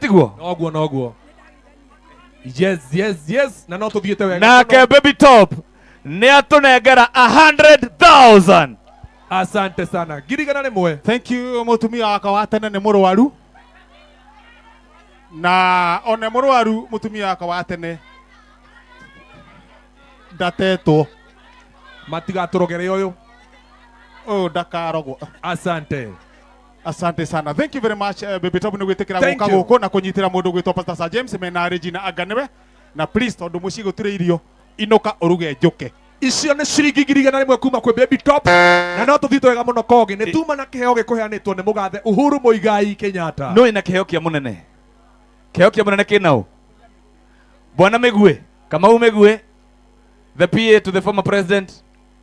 Tiguo? Noguo noguo. Yes, yes, yes, na no tuthiĩte wega Nake mũno. Baby Top nĩ atũnengera 100,000. Asante sana, 100,000. Thank you. Mutumia wakwa wa tene nĩ mũrwaru na one mũrwaru, mutumia wakwa wa tene ndatetwo. Matigatũrogere ũyũ. Ũyũ ndakarogwo. Asante. Asante sana, thank you very much, Baby Top, nĩ gwĩtĩkĩra Thank gũka you. gũkũ na kũnyitĩra mũndũ gwĩtwo Pastor Sir James mena Regina Anganewe. Na please, tondũ mũciĩ gũtirĩ irio, inũka ũruge njũke. Icio nĩ ciringi 100,000 kuma kwĩ Baby Top, na no tũthiĩte wega mũno. Kogi nĩ tuma na kĩheo gĩkũheanĩtwo nĩ mũgathe Uhuru Muigai Kenyatta. No ina kĩheo kĩa mũnene, kĩheo kĩa mũnene kĩnao bwana Mĩguĩ Kamau Mĩguĩ, the PA to the former president,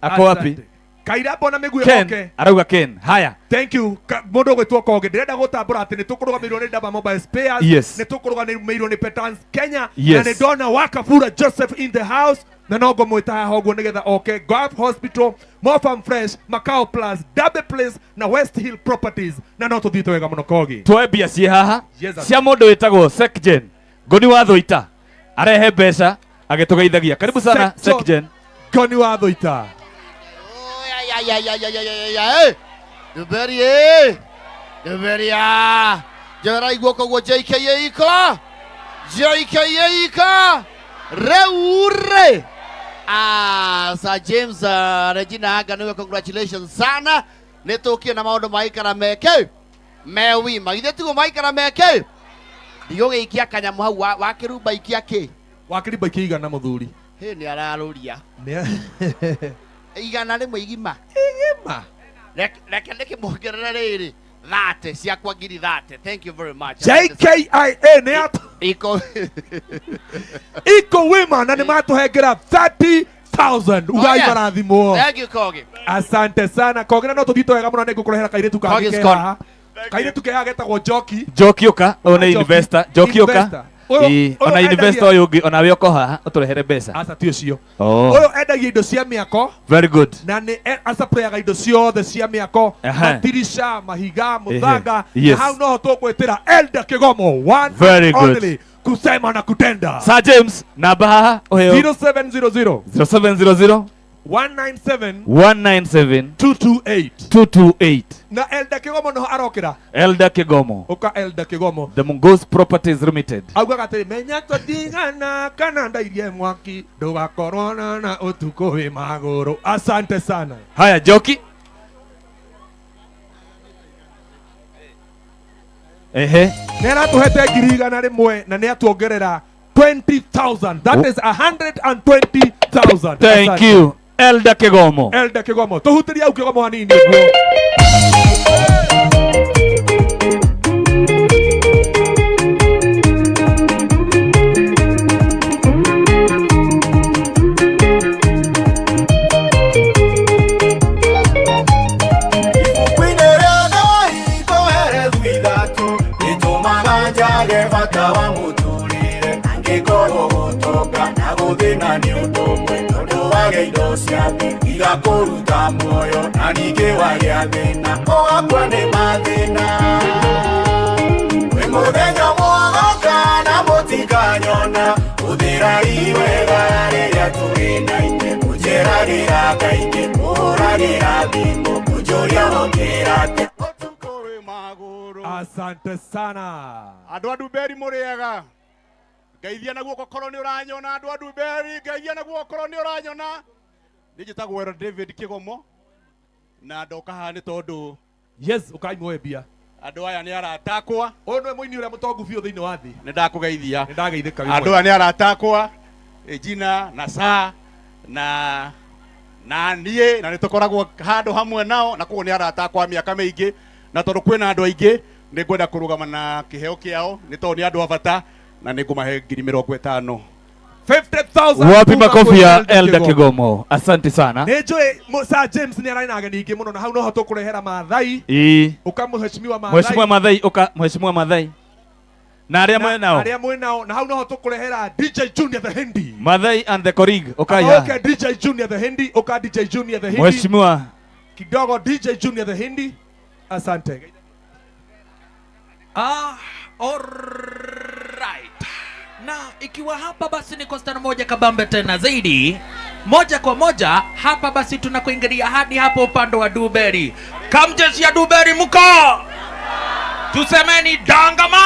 ako wapi? Asante. Kaira mbona Mĩguĩ Ken oke. Arauga Ken, haya. Thank you. Mũndũ ũgwĩtwo Kogi, ndĩrenda gũtambũra atĩ nĩ tũkũrũgamĩrĩirwo nĩ Daba Mobile Spares, nĩ tũkũrũgamĩrĩirwo nĩ Petans Kenya, na nĩ ndona Wakabura Joseph in the house, na no ngũmwĩta haha ũguo nĩgetha oke. Gulf Hospital, Mofam Fresh, Macau Plus, Derby Place na West Hill Properties, na no tũthiĩte wega mũno, Kogi. Tuoe mbia ciĩ haha Yes, sir. cia mũndũ wĩtagwo Sekjen Ngoni wa Thũita, arehe mbeca agĩtũgeithagia. Karibu sana. Sekjen. Ngoni wa Thũita. Ya ya ya ya ya ya ya eh Nduberi eh Nduberi ah Njera guoko guo JKA iko JKA iko rĩu rĩ. Ah, Sir James, Regina Anga niwe, congratulations sana. Nĩ tũkie na maũndũ maikara meke me wima, githĩ tiguo? Maikara meke ndigũgĩikia kanyamũ hau wakĩrumba ikia kĩ. Wakĩrimba ikia 100, mũthuri. Hĩ, nĩ ararũria 100 igima. Igima. Reke ndĩkĩmuongerere rĩrĩ 30 ciakwa, 30,000. Thank you very much. JKIA nĩ at iko iko wima na nĩ matũhengera 30,000. Ugai marathimwo. Thank you, Kogi. Asante sana, Kogi, na no tũthiĩte wega mũno. Nĩ ngũkũrehera kairĩtu kangĩ Kogi's ke gone. haha, kairĩtu ke haha getagwo Njoki. Njoki ũka, ũyũ nĩ Njoki. investor. Njoki ũka. Investor. Ũyũ- Ĩĩ, ũyũ ona investor endagia- ũyũ ũngĩ onawe ũko haha ũtũrehere mbeca. Aca, ti ũcio. Oh. Ũyũ endagia indo cia mĩako. Very good. Na nĩ acaprayaga indo ciothe cia mĩako, matirisha, mahiga, mũthanga. Na hau noho tũgwĩtĩra Elder Kĩgomo, one Very and good. only, kusema na kutenda. Sir James, namba haha ũheo. 0700 0700 197 197 228. 228. Na Elder Kĩgomo noho arokĩra. Elder Kigomo. Ũka, Elder Kĩgomo. The Mungos Properties Limited. Augaga atĩrĩ, menya tũtigana kana ndairie mwaki ndũgakorwo na ũtukũ wĩ magũrũ. Asante sana. Haya, Njoki, ehe. Nĩ aratũhete 100,000 na nĩ atuongerera 20,000, that is 120,000. Thank Asante. you, Elder Kigomo. Elder Kĩgomo, tũhutĩrie au Kĩgomo hanini ũguo. Ibuku-inĩ rĩa Ngai koherethu ithatũ ĩtũmaga njage bata wa mũtũrĩre, angĩkorwo gũtonga na gũthĩna nĩ ũndũ ũmwe, tondũ wage indo cia thĩ igakũruta muoyo, na ningĩ wagĩa thĩna ũgakua nĩ mathĩna. Kwĩ mũthenya mũgoka na mũtikanyona, hũthĩrai wega rĩrĩa tũrĩ na ithe, kũnjeragĩra kaingĩ, kũhũragĩra thimũ, kũnjũria wokĩra atĩa. Asante sana. Andũ a Ndumberi, mũrĩega? Ngeithia na guoko korwo nĩ ũranyona. Andũ a Ndumberi, ngeithia na guoko korwo nĩ ũranyona. Niĩ njĩtagwo Ero David Kĩgomo na ndoka haha nĩ tondũ Yes, ũkai muoe mbia. Andũ aya nĩ arata akwa. Ũyũ nĩwe mũini ũrĩa mũtongu biũ thĩinĩ wa thĩ. Nĩ ndakũgeithia. Nĩ ndageithĩka wĩ Andũ mwega. aya nĩ arata akwa, Regina na Sa na niĩ, na nĩ tũkoragwo handũ hamwe nao, na koguo nĩ arata akwa mĩaka mĩingĩ, na tondũ kwĩna andũ aingĩ nĩ ngwenda kũrũgama na kĩheo kĩao nĩ tondũ nĩ andũ a bata, na nĩ ngũmahe 50,000. 50,000 Wapi kuma makofi kwĩ ya Elder Elder Kĩgomo. Kigomo? Asante sana. Nĩ njũĩ Sir James nĩ ararĩ na ageni aingĩ mũno, na hau noho tũkũrehera Maathai. Ĩĩ. Ũka, mũheshimiwa Maathai. Mheshimiwa Maathai, ũka Mheshimiwa Maathai na arĩa mwĩ nao. Arĩa mwĩ nao, na hau noho tũkũrehera DJ Junior the Hindi. Maathai and the colleague, ũkai haha. Okay, DJ Junior the Hindi, ũka DJ Junior the Hindi. Mheshimiwa. Kidogo, DJ Junior the Hindi. Asante. Ah, alright. Na ikiwa hapa basi ni kostano moja kabambe tena zaidi, moja kwa moja hapa basi tunakuingilia hadi hapo upande wa Duberi. Kamjeshi ya Duberi mko, tusemeni dangama.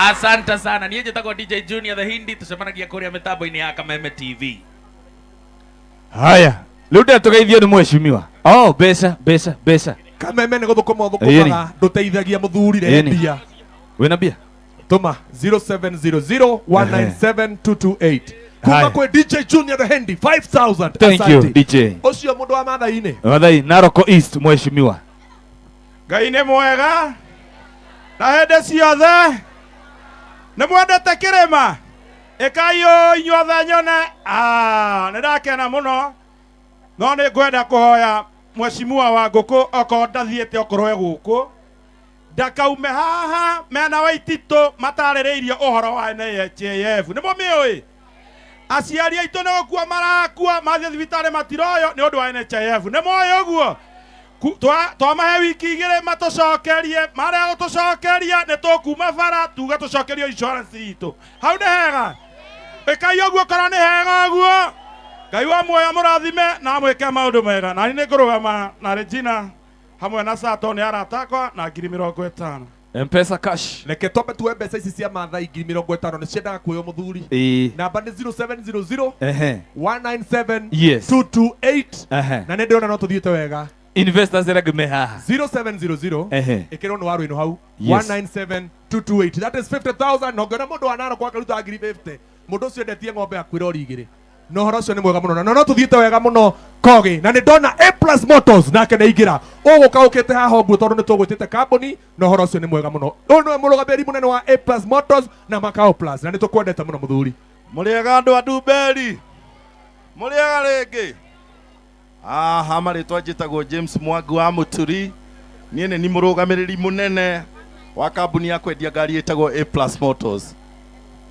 Asante sana. Niye njĩtagwo DJ Junior the Hindi, tucemanagia kũrĩa mĩtambo-inĩ ya Kameme TV. Haya, rĩu ndĩrenda tũgeithio nĩ mheshimiwa. Oh, mbeca, mbeca, mbeca. Kameme nĩ gũthũkũma Ĩni. ũthũkũmaga, ndũteithagia mũthuri Ĩni. mbia. Wĩna mbia? Tũma 0700 197 228 kuma Haya. kwĩ DJ Junior the Handy 5000. Thank you, Asante. DJ. Ũcio mũndũ wa Mathai-inĩ. Mathai, Narok East, mheshimiwa. Ngai nĩ mwega na hĩndĩ ciothe. Nĩ mwendete kĩrĩma? Ĩkai ũũ inyuothe nyone. Ah, nĩ ndakena mũno, no nĩ ngwenda kũhoya mheshimiwa wa ngũkũ okorwo ndathiĩte okorwo e gũkũ ndakaume haha mena Waititũ matarĩrĩirie ũhoro wa NHIF. Nĩ mũmĩũĩ? Aciari aitũ nĩ gũkua marakua mathiĩ thibitarĩ matiroyo nĩ ũndũ wa NHIF. Nĩ moĩ ũguo? Twamahe wiki igĩrĩ matũcokerie, marĩa gũtũcokeria nĩ tũkuma bara tuge tũcokerio insurance itũ. Hau nĩ hega? Ĩkai ũguo korwo nĩ hega ũguo. Ngai wa muoyo mũrathime na amwĩke maũndũ mega. Na niĩ nĩngũrũgama na Regina hamwe na Sato nĩ arata akwa na 50,000. Mpesa cash. Reke twambe tuoe mbeca ici cia Mathai 50,000 nĩ ciendaga kuoywo mũthuri. Ĩĩ. Namba nĩ 0700 Ehe. 197 Yes. 228. Ehe. Na nĩ ndĩrona no tũthiĩte wega. Investors arĩa angĩ me haha. 0700 Ehe. ĩkĩrwo nĩ waru ĩno hau. Yes. 197 228. That is 50,000. Na ũngĩona mũndũ wa Narok akaruta 50,000, mũndũ ũcio endetie ng'ombe akuĩra ori igĩrĩ. Na ũhoro ũcio nĩ mwega mũno. Na no tũthiĩte wega mũno Kogi. Na nĩ ndona A Plus Motors nake nĩ aingĩra. Ũgũka ũkĩte haha ũguo tondũ nĩ tũgwĩtĩte kambuni, na ũhoro ũcio nĩ mwega mũno. Ũyũ nĩwe mũrũgamĩrĩri mũnene wa A Plus Motors na Macau Plus. Na nĩ tũkwendete mũno mũthuri. Mũrĩega andũ a Ndumberi? Mũrĩega rĩngĩ? Aha, marĩtwa njĩtagwo James Mwangi wa Mũturi. Niĩ nĩ ni mũrũgamĩrĩri mũnene wa kambuni ya kwendia ngari ĩtagwo A Plus Motors.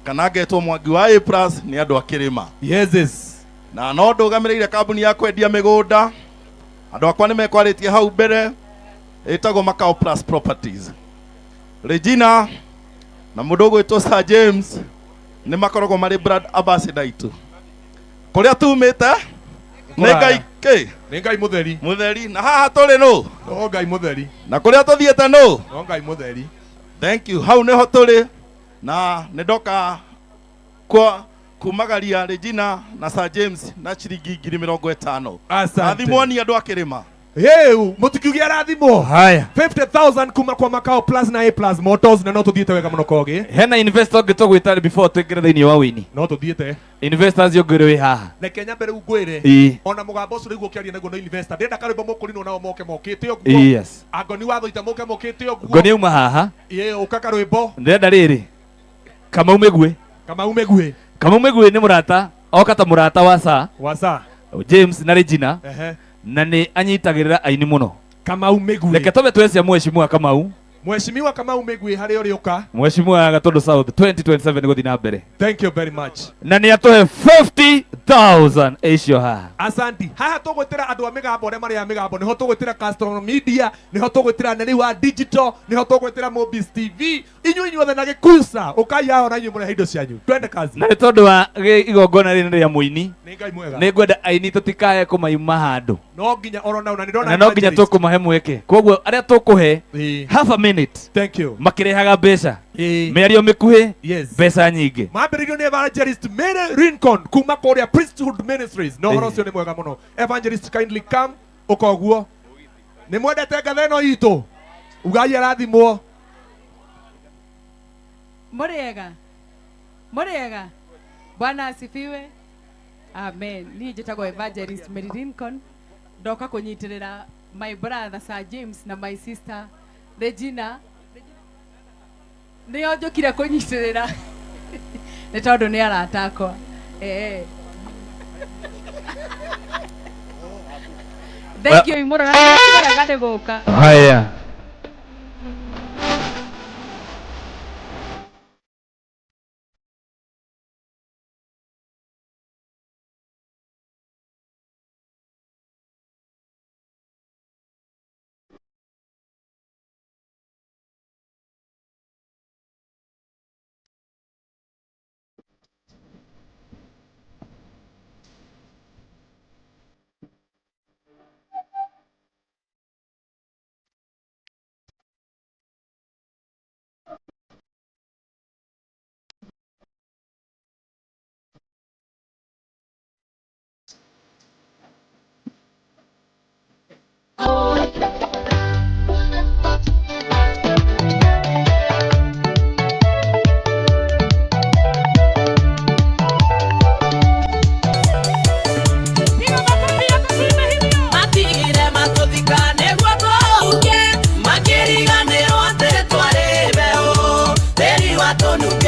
Kana ngetwo Mwangi wa A Plus nĩ andũ a kĩrĩma. Yes, yes. Na no ndũgamĩrĩire kambuni ya kwendia mĩgũnda. Andũ akwa nĩ mekwarĩtie hau mbere, ĩtagwo Macau Plus Properties. Regina na mũndũ ũgwĩtwo Sir James nĩ makoragwo marĩ brand ambassador aitũ. Kũrĩa tumĩte nĩ Ngai kĩ? Nĩ Ngai mũtheri. Mũtheri. Na haha tũrĩ nũ? No Ngai mũtheri. Na kũrĩa tũthiĩte nũ? No Ngai mũtheri. Thank you. Hau nĩho tũrĩ. Na nĩ ndoka kwa kumagaria Regina na Sir James na ciringi 50,000. Asante. Rathimwo ni andũ a kĩrĩma. Heu, mũtikiuge arathimwo. Haya. 50,000 kuma kwa Macau Plus na A Plus Motors, na no tũthiĩte wega mũno Kogi. Hena investor ũngĩ tũgwĩta before tũingĩre thĩinĩ wa wĩini. No tũthiĩte. Investors ũngĩ wĩ haha. Reke nyambe rĩu ngwĩre. Ĩĩ. Ona mũgambo ũcio rĩu ũkĩaria naguo no investor. Ndĩrenda karwĩmbo mũkũrinwo nao moke mokĩte ũguo. Yes. Angoni watho ita moke mokĩte ũguo. Ngoni auma haha. Ĩĩ, ũka karwĩmbo. Ndĩrenda rĩrĩ. Kamau Mĩgwĩ. Kamau Mĩgwĩ. Kamau Mĩgwĩ nĩ mũrata, oka ta mũrata wa Sir. Wa Sir. James na Regina. Ehe. Na nĩ anyitagĩrĩra aini mũno. Kamau Mĩgwĩ. Reke twambe twecia mheshimiwa Kamau. Mheshimiwa Kamau Mĩgwĩ harĩa ũrĩ ũka. Mheshimiwa Gatundu South 2027 gũthiĩ na mbere. Thank you very much. Na nĩ atũhe 50,000 icio haha. Asanti. Haha tũgwĩtĩra andũ a mĩgambo arĩa marĩ a mĩgambo, nĩho tũgwĩtĩra Castro Media, nĩho tũgwĩtĩra Neri wa Digital, nĩho tũgwĩtĩra Mobis TV. Inyuĩ inyuothe na gĩkuca, ũkai haha na inyuĩ mũrehe indo cianyu. Twende kazi. Na nĩ tondũ wa igongona rĩrĩ rĩa mũini, Nĩ Ngai mwega. nĩ ngwenda aini tũtikae kũmaima handũ. No nginya oro nao, na nĩ ndona Na no nginya evangelist. tũkũmahe mweke. Koguo arĩa tũkũhe Ĩĩ. half a minute. Thank you. Makĩrehaga mbeca. Ĩĩ. Mĩario mĩkuhĩ. Yes. Mbeca nyingĩ. Mambĩrĩirio nĩ Evangelist Mary Rincon kuma kũrĩa Priesthood Ministries. Na ũhoro Ĩĩ. ũcio nĩ mwega mũno. Evangelist kindly come ũka ũguo. Nĩ mwendete ngatha ĩno itũ? Ugai arathimwo. Mũrĩega. Mũrĩega. Bwana asifiwe. Amen. Niĩ njĩtagwo Evangelist Mary Rincon. Ndoka kũnyitĩrĩra my brother Sir James na my sister Regina. Nĩo njũkire kũnyitĩrĩra. Nĩ tondũ nĩ arata akwa. Thank you mũno na nĩ nĩ gũka. Haya. Watũnungĩra.